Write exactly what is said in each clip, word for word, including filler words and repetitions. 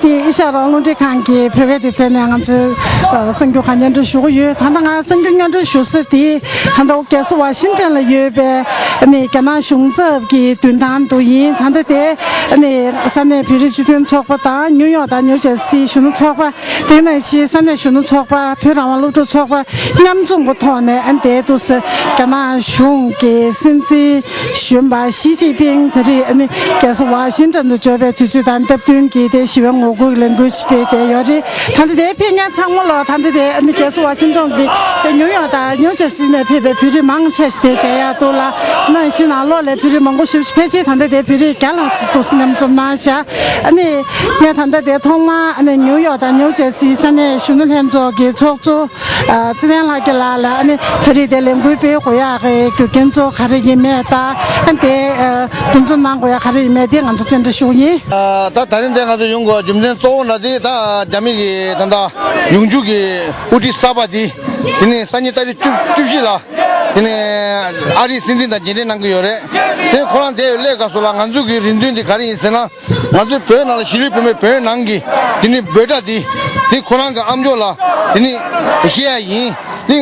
དེ་ཨེ་ཤ་ཡ་རང་དབང་རླུང་འཕྲིན་ཁང་གི་བོད་སྐད་སྡེ་ཚན་ནས་ང་ཚོས་ཨ་གསར་འགྱུར་ཁག་སྙན་སྒྲོན་ཞུ་གི་ཡོད། ད་ལྟ་ང་གསར་འགྱུར་སྙན་སྒྲོན་ཞུ་ས་དེ་ད་ལྟ་རྒྱལ་ས་ཝ་ཤིང་ཊོན་ལ་ཡོད་པའི་ཨ་ནི་རྒྱ་ནག་གཞུང་ཚབ་ཀྱི་མདུན་ཐང་དུ་ཡིན། ད་ལྟ་དེ་ཨ་ནི་ས་གནས་བོད་རིགས་སྤྱི་མཐུན་ཚོགས་པ་དང་ནིའུ་ཡོག་དང་ནིའུ་ཇར་སིའི་གཞོན་ནུ་ཚོགས་པ། དེ་ནང་བཞིན་ས་གནས་གཞོན་ནུ་ཚོགས་པ། བོད་རང་དབང་སློབ་ཕྲུག་ཚོགས་པ་མཉམ་འཛོམས་ཀྱི་ཐོག་ནས་ཨ་ནི་དེ་དུས་རྒྱ་ནག་གཞུང་གི་སྲིད་འཛིན་གཞོན་པ་ཞི་ཅིན་ཕིང་ད་རེས་ཨ་ནི་རྒྱལ་ས་ཝ་ཤིང་ཊོན་དུ་འབྱོར་བའི་དུས་ཚོད་དང་སྟབས་བསྟུན་གྱིས་དེ་ཞི་བའི་ངོ་རྒོལ་གྱི་ལས་འགུལ་ཞིག་སྤེལ་བསྡད་ཡོད་རེད། ད་ལྟ་དེ་ཕེབས་མཁན་ཚང་མ་ལོ་ད་ལྟ་དེ་ཨ་ནི་རྒྱལ་ས་ཝ་ཤིང་ཊོན་གྱི་དེ་ནིའུ་ཡོག་དང་ནིའུ་ཇར་སི་ནས་ཕེབས་པའི་བོད་རིགས་མང་ཆེ་ཞིག་དེ་མཇལ་ཡག་འདུག་ལ། ནང་བཞིན་ནང་ལོགས་ལ་བོད་རིགས་མང་པོ་ཞིག་ཕལ་ཆེར་ད་ལྟ་དེ་བོད་རིགས་བརྒྱ་ལྷག་ཙམ་འདུག་སེ་མཉམ་འཛོམས་གནང་བཞག་ཨ་ནི་ངས་ད་ལྟ་དེ་ཐོག་མར་ཨ་ནི་ནིའུ་ཡོག་དང་ནིའུ་ཇར་སིའི་ས་གནས་གཞོན་ནུ་ལྷན་ཚོགས་ཀྱི་ཚོགས་གཙོ། ཨ་ཚེ་བརྟན་ལྷ་རྒྱལ་ལགས་ལ་ཨ་ནི་ད་རེས་དེ་ལས་འགུལ་སྤེལ་དགོས་ཡག་གི་རྒྱུ་རྐྱེན་ཚོ་ག་རེ་ཡིན་མེད་དང་ཨ་ནི་དེ་ཨ་འདུ་འཛོམས་གནང་དགོས་ཡག་ག་རེ་ཡིན་མེད་དེ་ང་ཚོ་བཅར་འདྲི་ཞུ་གི་ཡིན། ཨ་ད་ད་རིང་དེ་ང་ཚོ་ཡོང་དགོས་རྒྱུ་མཚན་གཙོ་བོ་ན་དེ་ད་རྒྱ་མི་གི་ད་ལྟ་ཡོང་རྒྱུ་གི་དབུ་ཁྲིད་གསར་པ་དེ་དེ་ནས་སང་ཉིན་ཏ་རིག་བཅུ་བཅུ་བཞི་ལ་དེ་ནས་ཨ་རིའི་སྲིད་འཛིན་དང་མཇལ་འཕྲད་གནང་གི་ཡོད་རེད། དེ་ཁོ་རང་དེ་སླེབས་སྐབས་སུ་ལ་ང་ཚོ་གི་རེ་འདུན་དེ་ག་རེ་ཡིན་ཟེར་ན། ང་ཚོའི་བོད་ནང་ལ་གཞིས་ལུས་བོད་མི་བོད་ནང་གི་དེ་ནི་འབོད་སྒྲ་དེ་དེ་ཁོ་རང་གི་ཨམ་ཅོག་ལ་དེ་ནི་བཤད་ཡ་ཡིན། དེ་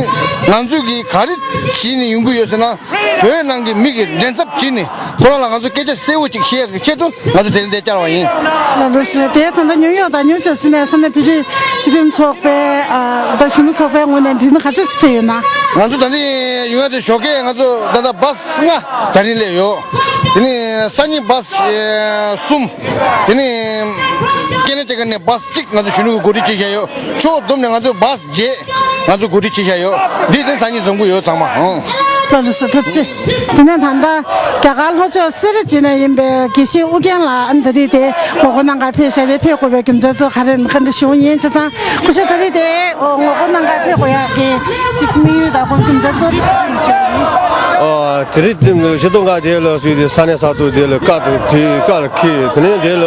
ང་ཚོས་གི་ག་རེ་བྱས་ནས་ཡོང་གི་ཡོད་ཟེར་ན། བོད་ནང་གི་མི་གི་མགྲིན་ཚབ་བྱས་ནས་ཁོ་རང་ལ་ང་ཚོ་སྐད་ཆ་གསལ་བོ་ཅིག་བཤད་ཡ་གི་ཆེད་དུ་ང་ཚོ་དེ་རིང་འདིར་བཅར་བ་ཡིན། ལགས་སོ། དེ་ད་ལྟ་ནིའུ་ཡོག་དང་ནིའུ་ཇར་སི་ནས་ས་གནས་བོད་རིགས་སྤྱི་མཐུན་ཚོགས་པའི་ཨ་ད་གཞོན་ནུ་ཚོགས་པའི་ངོས་ནས་བོད་མི་ག་ཚོད་ཅིག་ཕེབས་ཡོད་ན། ང་ཚོ་ད་ནི་ཡོང་ཡ་དེ་ཞོགས་ཀས་ང་ཚོ་ད་ལྟ་བཱས་ལྔ་ད་རིང་སླེབས་ཡོད། དེ་ནི་སང་ཉིན་བཱས་ཨེ་གསུམ། དེ་ནི་ཀེ་ན་ཌ་ནས་བཱས་གཅིག་ང་ཚོ་གཞོན་ནུ་གིས་གོ་སྒྲིག་བྱས་བཞག་ཡོད། ཕྱོགས་བསྡོམས་ནས་ང་ཚོ་བཱས་བརྒྱད་ང་ཚོ་གོ་སྒྲིག་བྱས་བཞག་ཡོད། འདི་དེ་སང་ཉིན་འཛོམས་ཀྱི་ཡོད་ཚང་མ། ཨང་། ལགས་སོ། ཐུགས་རྗེ་ཆེ། དེ་ནས་ད་ལྟ་རྒྱ་གར་ལྷོ་ཕྱོགས་སེ་ར་བྱེས་ནས་ཡིན་པའི་དགེ་བཤེས་ཨུ་རྒྱན་ལགས་ཨ་ནི་ད་རེས་དེ་ངོ་རྒོལ་གནང་གར་ཕེབས་ཤག་དེ་ཕེབས་དགོས་པའི་རྒྱུ་མཚན་ཚོ་ག་རེ་ཡིན་བཀའ་འདྲི་ཞུ་ཡིན། བྱས་ཙང་སྐུ་ཞབས་ད་རེས་དེ་ངོ་རྒོལ་གནང་གར་ཕེབས་དགོས་ཡག་གི་ཅིག་དམིགས་ཡུལ་དང་ཁོང་རྒྱུ་མཚན་གཙོ་བོ་དེ་ག་རེ་ཡིན་ཞུ་ཡིན། ཨོ། དེ་རིང་དེ་ཉིས་སྟོང་ལྔ་དེ་ལ་སུས་དེ་ས་གནས་ས་ཐོག་དེ་ལ་བཀའ་དང་དེ་བཀའ་ལ་འཁྱེར། དེ་ནས་དེ་ལ་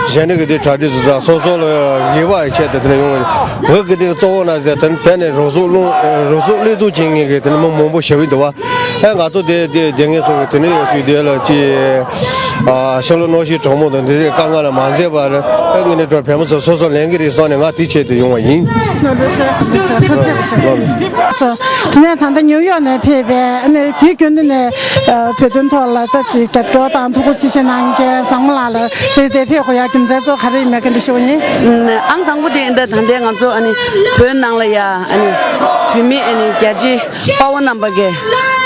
གཞན་གྱི་དེ་གྲ་སྒྲིག་བཟོ་ས་སོ་སོ་ལ་ཡིད་བག་ཡིད་ཆད་དེ་དེ་ནས་ཡོང་། འོས་ཀྱི་དེ་གཙོ་བོ་ན་དེ་དེ་ནས་བོད་ནས་རང་སྲོག་བློས་རང་སྲོག་བློས་གཏོང་བྱེད་མཁན་གྱི་དེ་ནས་མི་མང་པོ་ཞེ་པོ་འདུག་བ། ཨེ་ང་ཚོ་དེ་དེ་དེ་ངེད་ཚོ་གི་དེ་ནས་ཡོད་སུས་དེ་ལ་ཅི་ཨ་ཤ་ལོ་གནོན་ཤུགས་དྲག་མོ་དང་དེ་རིགས་དཀའ་ངལ་ལ་མ་མཛད་པར་ཨེ་ངེད་ནས་གྲོགས་བོད་མི་ཚོ་སོ་སོ་ལེན་གི་རེད་བསམ་ནས་ང་དེ་ཆེད་དུ་ཡོང་བ་ཡིན། ལགས་སོ། ལགས་སོ། ཐུགས་རྗེ་ཆེ། ལགས་སོ། དེ་ནས་ད་ལྟ་ནིའུ་ཡོག་ནས་ཕེབས་པའི་ཨ་ནི་དུས་རྒྱུན་དུ་ནས་ཨ་བོད་དོན་ཐོག་ལ་ད་ཅིག་རྒྱབ་སྐྱོར་དང་ཐུགས་ཁུར་ཆེ་བཞེས་གནང་མཁན་བཟང་མོ་ལགས་ལ་དེ་དེ་ཕེབས་དགོས་ཡག་རྒྱུ་མཚན་ཚོ་ག་རེ་ཡིན་མེད་བཀའ་འདྲི་ཞུ་བ་ཡིན། ཨང་དང་པོ་དེ་ཡིན་ད་ད་ལྟའི་ང་ཚོ་ཨ་ནི་བོད་ནང་ལ་ཡ་ཨ་ནི་བོད་མི་ཨ་ནི་རྒྱ་ཆེ་དཔའ་བོ་རྣམ་པ་གིས་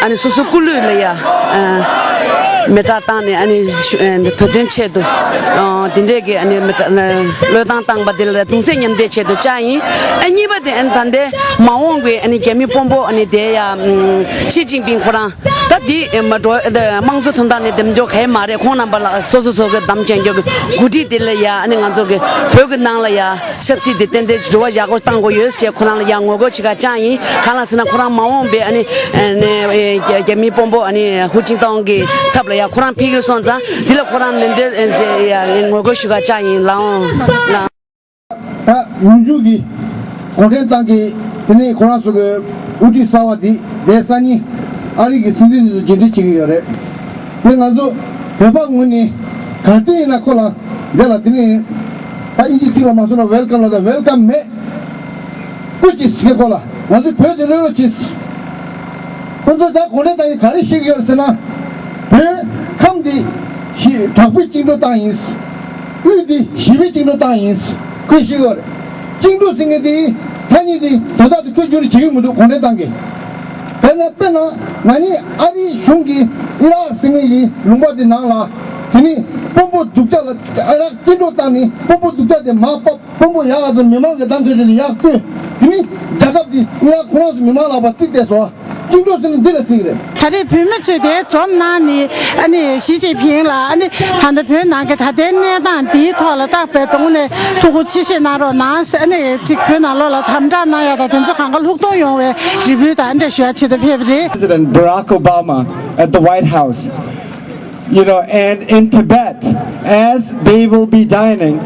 ཨ་ནི་སོ་སོ་སྐུ་ལུས་ལ་ཡ་ཨ་མེ་སྟག་བཏང་ནས་ཨ་ནི་ཤུ་ཨ་ནི་བོད་དོན་ཆེད་དུ་ཨ་དེ་འདྲས་ཀྱི་ཨ་ནི་མེ་སྟག་བློས་བཏང་བཏང་པ་དེ་ལ་གདུང་སེམས་མཉམ་སྐྱེད་ཆེད་དུ་བཅར་ཡིན། ཨ་གཉིས་པ་དེ་ཨ་ནི་ད་ལྟའི་མ་འོངས་པའི་ཨ་ནི་རྒྱ་མི་དཔོན་པོ་ཨ་ནི་དེ་ཡ་ཨམ་ཞི་ཅིན་ཕིང་ཁོ་རང་ད་འདི་ཨ་མ་འགྲོ་ཨ་དམངས་གཙོ་དོན་དག་ནས་འདེམས་སྐྱོར་ག་ཡེ་མ་རེད། ཁོང་རྣམ་པ་ལ་སོ་སོ་སོ་གི་གདམ་བྱས་འཇོག་གི་འགོ་ཁྲིད་དེ་ལ་ཡ་ཨ་ནི་ང་ཚོ་གི་བོད་ཀྱི་ནང་ལ་ཡ་ཆབ་སྲིད་དེ་ཏན་ཏན་འགྱུར་བ་ཡག་པོ་གཏང་དགོས་ཡོད་ཟེར་ཁོ་རང་ལ་ཡ་ངོ་རྒོལ་བྱེད་ག་བཅར་ཡིན། གང་ལ་ཟེར་ན་ཁོ་རང་མ་འོངས་པའི་ཨ་ནི་ཨ་ནི་རྒྱ་རྒྱ་མི་དཔོན་པོ་ཨ་ནི་ཧུའུ་ཅིན་ཏོང་གི་ཚབ་ལ་ཡ་ཁོ་རང་ཕེབས་ཀྱི་སོང་ཙང་འདི་ལ་ཁོ་རང་ནན་ཏན་ཨ་ཅེ་ཡ་ངོ་རྒོལ་ཞུ་ག་བཅར་ཡིན། ལགས་འོང་ལགས། ད་ཡོང་རྒྱུ་གི་གུང་ཁྲན་ཏང་གི་དེ་ནས་ཁོ་རང་ཚོ་གི་དབུ་ཁྲིད་གསར་པ་འདི་རེས་གཟའ་ཉི་ཨ་རི་གི་སྲིད་འཛིན་འདི་ཚོ་མཇལ་འཕྲད་བྱེད་ཀྱི་ཡོད་རེད། དེ་ང་ཚོ་བོད་པ་ངོས་ནས་ག་དུས་ཡིན་ན་ཁོ་ལ་འདི་ལ་དེ་ནས་ད་ཨིན་ཇི་ཚིག་ལ་མ་སོང་ན་ཝེལ་ཀམ་ལ་ད་ཝེལ་ཀམ་མེད། སྐུ་མཁྱེན་ཟེར་ཁོ་ལ་ང་ཚོས་བོད་དེ་གློད་གློད་བྱེད། ཁོ་ཚོ་ད་གུང་ཁྲན་ཏང་གིས་ག་རེ་བཤད་ཀྱི་ཡོད་ཟེར་ན། བོད་ཁམས་འདི་ཞི་དྲག་པོའི་བཅིངས་འགྲོལ་བཏང་ཡིན། དབུས་འདི་ཞི་བའི་བཅིངས་འགྲོལ་བཏང་ཡིན། ཁོས་བཤད་ཀྱི་ཡོད་རེད། བཅིངས་འགྲོལ་ཟེར་མཁན་དེ་ཐ་སྙད་དེ་དོན་དག་དེ་ཁོས་བསྒྱུར་བྱེད་ཀྱི་མི་འདུག་གུང་ཁྲན་ཏང་གིས། དཔེར་ན་དཔེར་ན་ན་ནིང་ཨ་རིའི་གཞུང་གིས་ཨི་རག་ཟེར་མཁན་གྱི་ལུང་པ་དེ་ནང་ལ་དེ་ནི་དཔོན་པོ་སྡུག་ཅག་ལ་ཨི་རག་བཅིངས་འགྲོལ་བཏང་ནས་དཔོན་པོ་སྡུག་ཅག་དེ་མར་ཕབ། དཔོན་པོ་ཡག་ག་ཚོ་མི་མང་གི་གདམ་ག་ཚོ་ལ་ཡག་བསྐོས། དེ་ནི་རྒྱལ་ཁབ་དེ་ཡག་ཁོ་རང་ཚོ་མི་མང་ལག་པ་རྩིས་བལྟས་སོང་། བཅིངས་འགྲོལ་ཟེར་ན་འདི་ལ་ཟེར་གི་རེད། ད་རེས་བོད་མི་ཚོས་དེ་འཛོམས་གནང་ནས་ཨ་ནི་ཞི་ཅིན་ཕིང་ལ་ཨ་ནི་ད་ལྟ་བོད་ནང་གི་ད་ལྟའི་གནས་སྟངས་འདིའི་ཐོག་ལ་བརྟག་པའི་ཐོག་ནས་ཐུགས་ཁུར་ཆེ་བཞེས་གནང་རོགས་གནང་ཟེར། ཨ་ནི་ཅིག་བོད་ནང་ལོགས་ལ་དམ་དྲག་གནང་ཡ་དང་དེ་ཚོ་གང་ག་ལྷུག་གཏོང་ཡོང་བའི་རེ་འབོད་དང་འདྲ་ཞུ་ཡ་ཆེད་དུ་ཕེབས་པ་རེད། President Barack Obama at the White House. You know, and in Tibet, as they will be dining,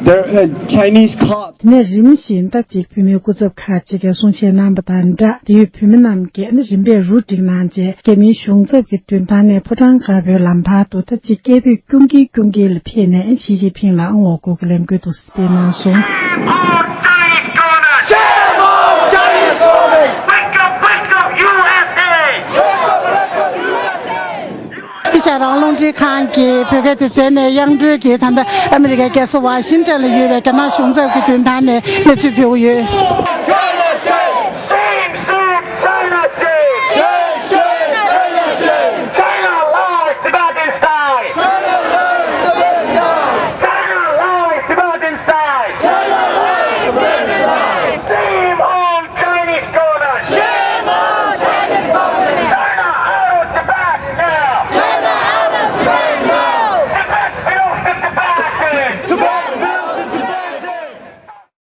There are Chinese cops. དེ་ནས་རིམ་བཞིན་ད་ཅིག་བོད་མིའི་སྐུ་ཚབ་ཁག་ཅིག་གིས་གསུང་བཤད་གནང་པ་དང་སྦྲགས། དེ་ཡོད་བོད་མི་རྣམས་ཀྱིས་ནི་རིམ་པས་རུ་སྒྲིག་གནང་རྗེས། རྒྱ་མིའི་གཞུང་ཚབ་ཀྱི་མདུན་ཐང་ནས་ཕོ་བྲང་དཀར་པོའི་ལམ་བར་དུ་ད་ཅིག་སྐད་འབོད་ཀྱུང་ཀི་ཀྱུང་ཀི་ལ་ཕེབས་ནས་ཞི་ཅིན་ཕིང་ལ་ངོ་རྒོལ་གྱི་ལས་འགུལ་དུ་སྤེལ་གནང་སོང་། དེ་བཞིན་རང་རླུང་འཕྲིན་ཁང་གིས་བོད་སྐད་དེ་བཙལ་ནས་དབྱངས་འགྲོལ་གྱིས་ད་ལྟ་ཨ་མི་རི་ཀའི་རྒྱལ་ས་ཝ་ཤིང་ཊོན་ལ་ཡོད་པའི་རྒྱ་ནག་གཞུང་ཚབ་ཀྱི་མདུན་ཐང་ནས་གནས་ཚུལ་ཕུལ་གྱི་ཡོད།